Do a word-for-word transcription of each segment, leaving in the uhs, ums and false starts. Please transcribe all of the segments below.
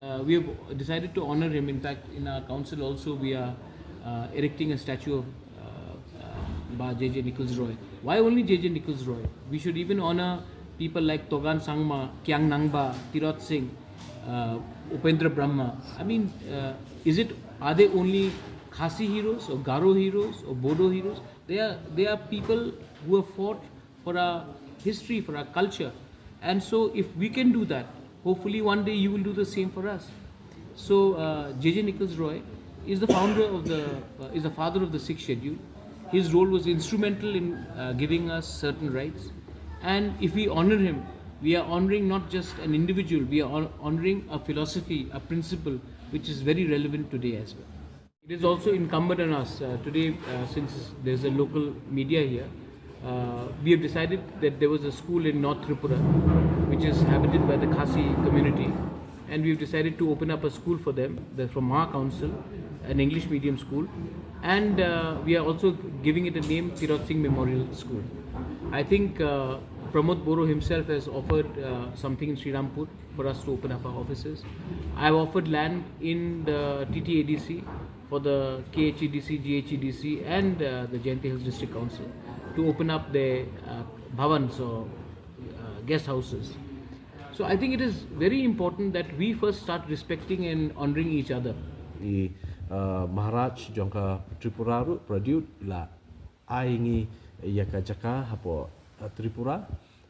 Uh, we have decided to honor him. In fact, in our council also, we are uh, erecting a statue of uh, uh, Bah J J Nichols Roy. Why only J J Nichols Roy? We should even honor people like Togan Sangma, Kiang Nangbah, Tirot Singh, uh, Upendra Brahma. I mean, uh, is it, are they only Khasi heroes or Garo heroes or Bodo heroes? They are, they are people who have fought for our history, for our culture. And so, if we can do that, hopefully one day you will do the same for us. So, uh, J J Nichols Roy is the founder of the, uh, is the father of the Sixth Schedule. His role was instrumental in uh, giving us certain rights. And if we honor him, we are honoring not just an individual, we are hon- honoring a philosophy, a principle which is very relevant today as well. It is also incumbent on us uh, today, uh, since there's a local media here. Uh, we have decided that there was a school in North Tripura, which is habited by the Khasi community, and we've decided to open up a school for them, the, from our council, an English medium school, and uh, we are also giving it a name, Tirot Singh Memorial School. I think uh, Pramod Boro himself has offered uh, something in Srirampur for us to open up our offices. I've offered land in the T T A D C for the K H A D C, G H A D C, and uh, the Jaintia Hills District Council to open up their uh, bhavans or uh, guest houses. So I think it is very important that we first start respecting and honoring each other. I uh, Maharaj jong ka Tripura ruh, Pradyut, la ai ngi ïa ka jaka hapoh uh, Tripura,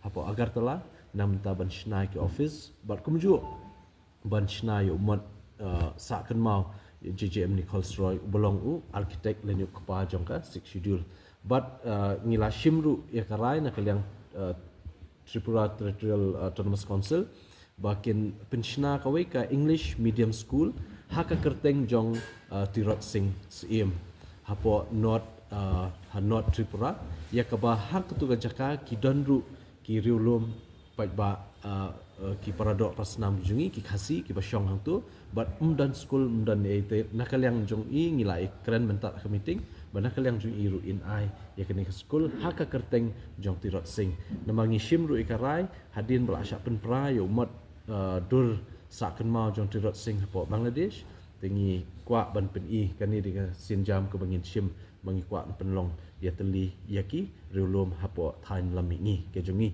hapoh Agartala, namar ban shna ïa ki office, bad kumjuh ban shna ïa u mot uh, sah kynmaw ïa J J M Nichols Roy, uba long u architect lane u kpa jong ka Sixth Schedule. Bad uh, ngi la shim ruh ïa ka rai na ka liang uh, Tripura Territorial Autonomous Council ba kin pynshna kawei ka English medium school ha ka kyrteng jong uh, Tirot Singh Syiem hapoh North, uh, ha North Tripura, ïa kaba ha katu ka jaka ki don ruh ki riewlum paidbah, uh, uh, ki paradoh parasnam jong ngi, ki Khasi kiba shong hangtu, bad ym don skul, ym don ei te. Na ka liang jong i ngi la ïakren mynta ha ka meeting ba na ka liang jong i ruh in ai ïa kane ka skul ha ka kyrteng jong Tirot Singh. Namar ngi shim ruh ïa ka rai hadien ba la shah pynpra ïa u mot uh, dur sah kynmaw jong Tirot Singh hapoh Bangladesh. Te ngi kwah ban pyni kane dei ka sienjam kaba ngin shim ba ngi kwah ban pynlong ïatylli ïa ki riewlum hapoh thaiñ lam mihngi ka jong ngi.